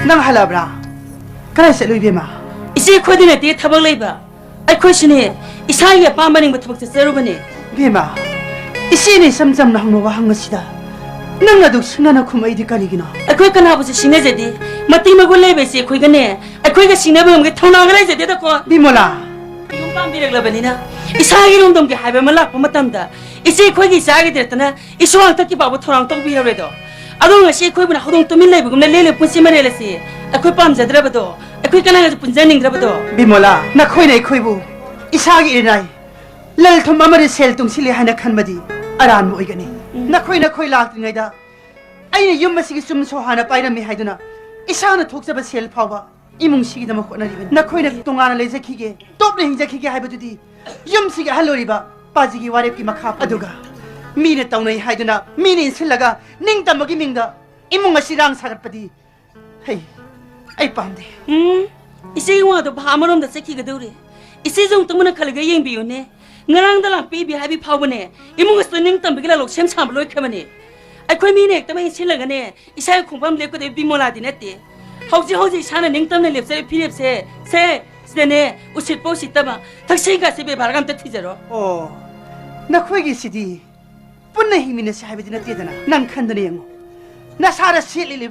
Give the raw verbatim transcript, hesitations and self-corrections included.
ꯅꯪ ꯍꯜꯂꯛꯑꯕ꯭ꯔꯥ? ꯀꯗꯥꯏ ꯆꯠꯂꯨꯏ, ꯏꯕꯦꯝꯃ? ꯏꯆꯦ, ꯑꯩꯈꯣꯏꯗꯤ ꯅꯠꯇꯦ ꯊꯕꯛ ꯂꯩꯕ, ꯑꯩꯈꯣꯏꯁꯨꯅꯦ ꯏꯁꯥꯒꯤ ꯑꯄꯥꯝꯕ ꯅꯤꯡꯕ ꯊꯕꯛ ꯆꯠꯆꯔꯨꯕꯅꯦ꯫ ꯏꯕꯦꯝꯃ, ꯏꯆꯦꯅ ꯏꯆꯝ ꯆꯝꯅ ꯍꯪꯕ ꯋꯥꯍꯪ ꯑꯁꯤꯗ ꯅꯪꯅ ꯑꯗꯨꯛ ꯁꯤꯡꯅꯅ ꯈꯨꯝꯃꯛꯏꯗꯤ ꯀꯔꯤꯒꯤꯅꯣ? ꯑꯩꯈꯣꯏ ꯀꯅꯥꯕꯨꯁꯨ ꯁꯤꯡꯅꯖꯗꯦ꯫ ꯃꯇꯤꯛ ꯃꯒꯨꯟ ꯂꯩꯕ ꯏꯆꯦ ꯑꯩꯈꯣꯏꯒꯅꯦ ꯑꯩꯈꯣꯏꯒ ꯁꯤꯡꯅꯕ ꯉꯝꯒꯦ ꯊꯧꯅꯥꯒ ꯂꯩꯖꯗꯦꯗꯀꯣ꯫ ꯕꯤꯃꯣꯂꯥ! ꯌꯨꯝ ꯄꯥꯟꯕꯤꯔꯛꯂꯕꯅꯤꯅ ꯏꯁꯥꯒꯤ ꯏꯔꯣꯝꯗꯣꯝꯒꯤ ꯍꯥꯏꯕ ꯑꯃ ꯂꯥꯛꯄ ꯃꯇꯝꯗ ꯏꯆꯦ ꯑꯩꯈꯣꯏꯒꯤ ꯏꯆꯥꯒꯤ ꯗꯦꯠꯇꯅ ꯏꯁꯨ ꯍꯥꯛꯇꯛꯀꯤ ꯐꯥꯎꯕ ꯊꯧꯔꯥꯡ ꯇꯧꯕꯤꯔꯔꯣꯏꯗꯣ꯫ ꯑꯗꯣ ꯉꯁꯤ ꯑꯩꯈꯣꯏꯕꯨꯅ ꯍꯧꯗꯣꯡ ꯇꯨꯃꯤꯟ ꯂꯩꯕꯒꯨꯝꯅ ꯂꯦꯜꯂꯦ ꯄꯨꯟꯁꯤ ꯃꯔꯦꯜ ꯑꯁꯤ꯫ ꯑꯩꯈꯣꯏ ꯄꯥꯝꯖꯗ꯭ꯔꯕꯗꯣ, ꯑꯩꯈꯣꯏ ꯀꯅꯥꯒꯁꯨ ꯄꯨꯟꯖꯅꯤꯡꯗ꯭ꯔꯕꯗꯣ꯫ ꯕꯤꯃꯣꯂꯥ, ꯅꯈꯣꯏꯅ ꯑꯩꯈꯣꯏꯕꯨ ꯏꯁꯥꯒꯤ ꯏꯔꯅꯥꯏ, ꯂꯟ ꯊꯨꯝ ꯑꯃꯗꯤ ꯁꯦꯜ ꯇꯨꯡꯁꯤꯜꯂꯤ ꯍꯥꯏꯅ ꯈꯟꯕꯗꯤ ꯑꯔꯥꯟꯕ ꯑꯣꯏꯒꯅꯤ꯫ ꯎꯝ꯫ ꯅꯈꯣꯏ ꯅꯈꯣꯏ ꯂꯥꯛꯇ꯭ꯔꯤꯉꯩꯗ ꯑꯩꯅ ꯌꯨꯝ ꯑꯁꯤꯒꯤ ꯆꯨꯝ ꯁꯣ ꯍꯥꯟꯅ ꯄꯥꯏꯔꯝꯃꯤ ꯍꯥꯏꯗꯨꯅ ꯏꯁꯥꯅ ꯊꯣꯛꯆꯕ ꯁꯦꯜ ꯐꯥꯎꯕ ꯏꯃꯨꯡꯁꯤꯒꯤꯗꯃꯛ ꯍꯣꯠꯅꯔꯤꯕꯅꯤ꯫ ꯅꯈꯣꯏꯅ ꯇꯣꯉꯥꯟꯅ ꯂꯩꯖꯈꯤꯒꯦ, ꯇꯣꯞꯅ ꯍꯤꯡꯖꯈꯤꯒꯦ ꯍꯥꯏꯕꯗꯨꯗꯤ ꯌꯨꯝꯁꯤꯒꯤ ꯑꯍꯜ ꯑꯣꯏꯔꯤꯕ ꯄꯥꯖꯤꯒꯤ ꯋꯥꯔꯦꯞꯀꯤ ꯃꯈꯥ ꯄꯣꯜꯂꯤ꯫ ꯑꯗꯨꯒ ꯃꯤꯅ ꯇꯧꯅꯩ ꯍꯥꯏꯗꯨꯅ ꯃꯤꯅ ꯏꯟꯁꯤꯜꯂꯒ ꯅꯤꯡꯇꯝꯕꯒꯤ ꯃꯤꯡꯗ ꯏꯃꯨꯡ ꯑꯁꯤ ꯏꯔꯥꯡ ꯁꯥꯒꯠꯄꯗꯤ, ꯍꯩ, ꯑꯩ ꯄꯥꯝꯗꯦ꯫ ꯎꯝ, ꯏꯆꯦꯒꯤ ꯋꯥꯗꯣ ꯚꯥꯞ ꯑꯃꯔꯣꯝꯗ ꯆꯠꯈꯤꯒꯗꯧꯔꯦ꯫ ꯏꯆꯦꯁꯨ ꯑꯃꯨꯛꯇꯪ ꯃꯨꯟꯅ ꯈꯜꯂꯒ ꯌꯦꯡꯕꯤꯌꯨꯅꯦ꯫ ꯉꯔꯥꯡꯗ ꯂꯥꯛꯄꯤꯕꯤ ꯍꯥꯏꯕꯤ ꯐꯥꯎꯕꯅꯦ ꯏꯃꯨꯡ ꯑꯁꯤꯗ ꯅꯤꯡꯇꯝꯕꯒꯤ ꯂꯥꯂꯣꯛ ꯁꯦꯝ ꯁꯥꯕ ꯂꯣꯏꯈ꯭ꯔꯕꯅꯦ꯫ ꯑꯩꯈꯣꯏ ꯃꯤꯅ ꯍꯦꯛꯇ ꯃꯍꯩ ꯁꯤꯜꯂꯒꯅꯦ ꯏꯁꯥꯒꯤ ꯈꯣꯡꯐꯝ ꯂꯦꯞꯀꯗꯕ ꯕꯤꯃꯣꯂꯥꯗꯤ ꯅꯠꯇꯦ꯫ ꯍꯧꯖꯤꯛ ꯍꯧꯖꯤꯛ ꯏꯁꯥꯅ ꯅꯤꯡꯇꯝꯅ ꯂꯦꯞꯆꯔꯦ ꯐꯤꯔꯦꯞꯁꯦ꯫ ꯁꯦ, ꯁꯤꯗꯅꯦ ꯎꯁꯤꯠꯄ ꯎꯁꯤꯠꯇꯕ, ꯊꯛꯁꯤ ꯈꯥꯁꯤ ꯕꯦꯕꯥꯔꯒ ꯑꯝꯇ ꯊꯤꯖꯔꯣ꯫ ꯑꯣ, ꯅꯈꯣꯏꯒꯤꯁꯤꯗꯤ ꯄꯨꯟꯅ ꯍꯤꯡꯃꯤꯟꯅꯁꯤ ꯍꯥꯏꯕꯗꯤ ꯅꯠꯇꯦꯗꯅ꯫ ꯅꯪ ꯈꯟꯗꯅ ꯌꯦꯡꯉꯨ, ꯅꯁꯥꯗ ꯁꯦꯠꯂꯤ